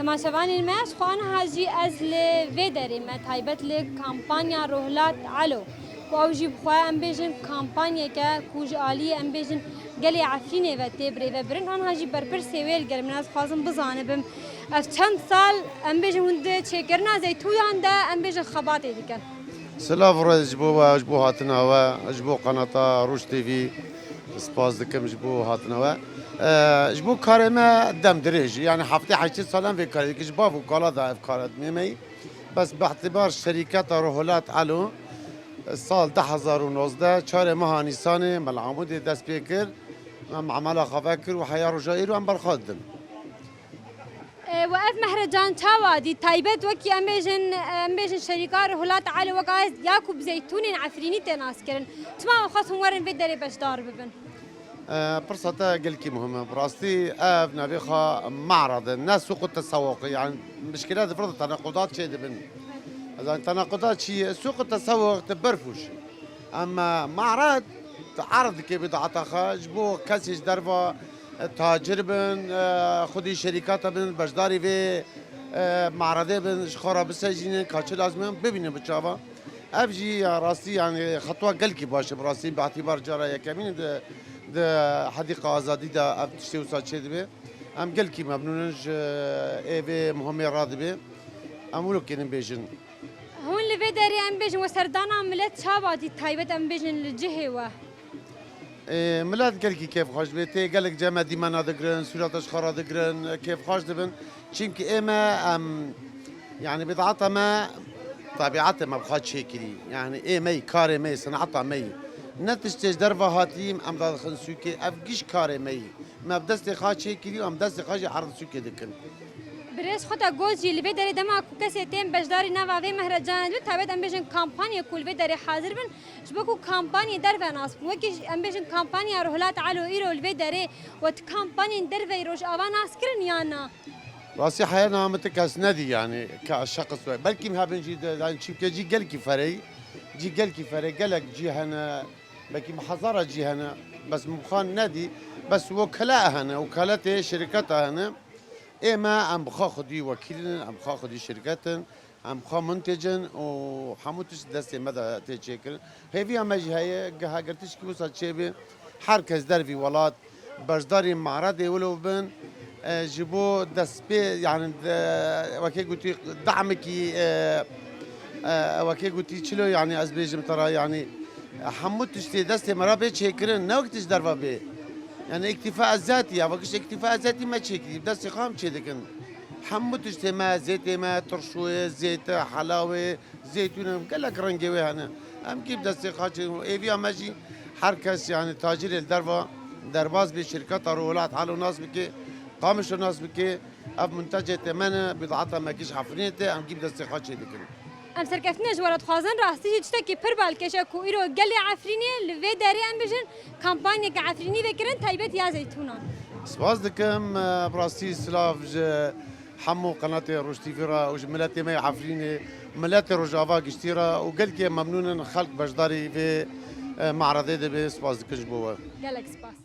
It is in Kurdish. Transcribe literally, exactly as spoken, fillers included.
Temaşevanên me, ji xwe niha jî ez li vê derê me, taybet li kampanya Rohilat Elo, ku ew jî bi xwe em bêjin kampanyeke ku ji aliyê em bêjin gelê Efrînê ve tê birêvebirin. Aniha jî berpirsê wê li gel min ez dixwazim bizanibim. Ev çend sal em bêjin hûn di çêkirina zeytûnan de em bêjin xebatê dikin. Silav û rêz ji bo we, ji bo hatina we, ji bo qenata Roj T V. Spas dikim ji bo hatina we. Ee, ji bo karê me dem dirêj, yani heftê heştê sal em vê karê dikin, ji bav û kala de ev kara dimê me yî. Bes bi îtibar şerîketa Rohilat Elo, sal du hezar û nozdeh, çarê meha Nîsanê, Mela Amûdê dest pê kir. Em emela xwe vekir û heya roja îro em berxwe didin. E, we ev mehrecan çawa dît? Taybet wekî em bêjin, em bêjin şerîka Rohilat Elo weka ya ku bi zeytûnên Efrînî tê naskirin. Çima we xwest hûn werin vê derê beşdar bibin? E, pirsa te gelkî muhim e. Bi rastî ev navê xwe me'rad e, ne sûq û tesewoq e. Yani mişkile di vir de tenequdat çêdibin. Ez zanî tenequdat çi ye? Sûq û tesewoq te berfûş. Em, e, me'rad, tu erd dikê bid'ata xwe, ji bo kesê ji derva, e, tacir bin, e, xwedî şerîkata bin, beşdarî vê, e, me'redê bin, ji xwe re bisejînin, ka çi lazim e, bibînin bi çava. Ev jî ya rastî, yani xetwa gelkî baş e, bi rastî, bi îtibar cara yekemîn di, di Hedîqa Azadî de ev tiştê wisa çêdibe. Em gelkî memnûn in ji ê vê muhimê radibe. Em wilo kênin bêjin. Hûn li vê derê em bêjin we serdana milet çawa dît taybet em bêjin li cihê we? Ê, milet gelkî kêfxweş dibê. Tê gelek cem me dîmena digirin, sûreta ji xwe re digirin, kêfxweş dibin. Çimkî ê me, em, yani bid'ata me, tabiata me bi xwe çêkirî. Yani ê me yî, karê me yî, senata me yî. Ne tiştê ji derva hatî, em dadixin sûkê, ev giş karê me yî. Me bi destê xwe çêkirî û em destê xwe jî erd sûkê dikin. Birêz xwe te got jî li vê derê dema ku kesê tên beşdarî nava vê mehrecanê dibin, taybet em bêjin kampanyê ku li vê derê hazir bin, ji bo ku kampanyê derve nas bin. Wekî em bêjin kampanya Rohilat Elo îro li vê derê we ti kampanyên derveyî Rojava nas kirin yan na? Rastî heya niha min ti kes nedî yani ka şexs we. Belkî hebin jî de, yani çimkê cî gelkî ferey, cî gelkî ferey, gelek cî hene, belkî bi hezara cî hene, bes min bi xwe nedî, bes wekela hene, wekaletê şirketa hene. Ê me em bi xwe xwedî wekîl in, em bi xwe xwedî şirket in, em bi xwe muntec in û hemû tişt destê me de tê çêkirin. Hêviya me jî heye, giha girtişkî wisa çêbe, her kes dervî welat beşdarî me'redê wilo bin, e, ji bo destpê, yani, de, wekê gotî, damekî, e, e, wekê gotî, çilo, yani, ez bêjim te re, yani, hemû tiştê destê me re bê çêkirin, ne wek tişt derva bê. Yani, îktîfa ezatî, ya, wek îktîfa ezatî me çêkirî, destê xwe em çêdikin. Hemû tiştê me, zêtê me, tirşoyê, zête, helawê, zeytûn e, gelek rengê wê hene. Em kî bi destê xwe çêdikin. Êviya me jî her kes, yani, tacirê li derva derbas bê, şirketa Rohilat Elo nas bike, Qamişlo nas bike. Ev muntecê te me ne, bid'ata me kî ji Efrînê te, em kî bi destê xwe çêdikin. Em serkeftinê ji we re dixwazin, rastî jî tiştekî pir balkêş e ku îro gelê Efrînê li vê derê em bêjin kampanyeke Efrînî vekirin, taybet ya zeytûnan. Spas dikim, e, bi rastî silav ji hemû qenatê Roj T V re û ji miletê me yê Efrînê, miletê Rojava giştî re û gelkê memnûn in xelk beşdarî vê, e, me'redê dibe. Spas dikim ji bo we. Gelek spas.